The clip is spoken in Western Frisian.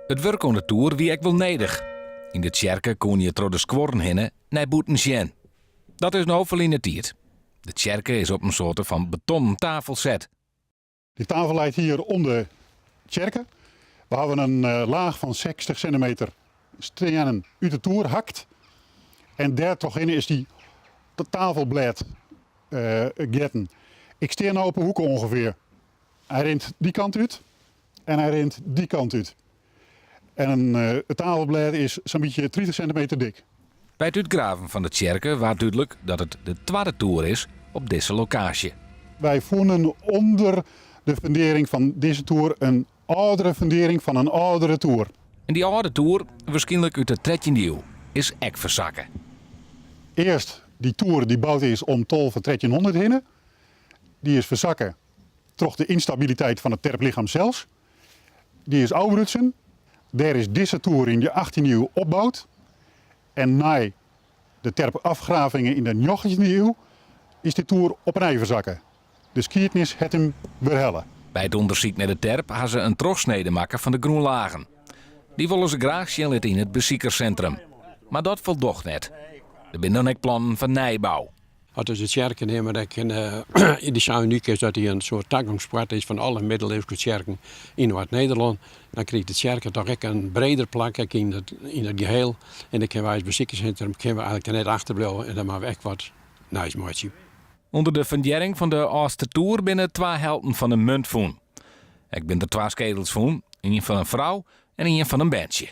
It wurk oan de toer wie ek wol nedich. Yn de tsjerke koene je troch de skuorren hinne nei bûten sjen. Dat is no ferline tiid. De tsjerke is op in soarte fan betonnen tafel set. Dy tafel leit hjir om de tsjerke. We hawwe in laach fan 60 sintimeter stiennen út de toer hakt en dêrtrochhinne is dy tafelblêd getten. Ik stean no op 'e hoeke ûngefear. Hy rint dy kant út en hy rint dy kant út. En it tafelblêd is sa'n bytsje 30 sintimeter dik. By it útgraven fan de tsjerke waard dúdlik dat it de twadde toer is op dizze lokaasje. Wy fûnen ûnder de fundearring fan dizze toer in âldere fundearring fan in âldere toer. En dy âlde toer, wierskynlik út de trettjinde iuw, is ek fersakke. Earst dy toer dy't boud is om 12, 1300 hinne, dy is fersakke troch de ynstabiliteit fan it terplichem sels. Dy is ôfbrutsen. Dêr is dizze toer yn de achttjinde iuw opboud en nei de terpafgravingen yn de njoggentjinde iuw is de toer op 'e nij fersakke. De skiednis hat him werhelle. By it ûndersyk nei de terp ha se in trochsnede makke fan de grûnlagen. Dy wolle se graach sjen litte yn it besikerssintrum. Mar dat foldocht net. Der binne dan ek plannen foar nijbou. As dus de tsjerke nimme, dan kin dy sa unyk is dat dy in soart tagongspoarte is fan alle middeleeuwske tsjerken yn Noard-Nederlân, dan kriget de tsjerke toch ek in breder plak ek yn it yn it geheel. En dan kinne wy as besikerssintrum kinne we eigentlik der net achterbliuwe en dan moatte we ek wat nijs meitsje. Under de fundearring fan de âldste toer binne twa helten fan in munt fûn. Ek binne der twa skedels fûn, ien fan in frou en ien fan in berntsje.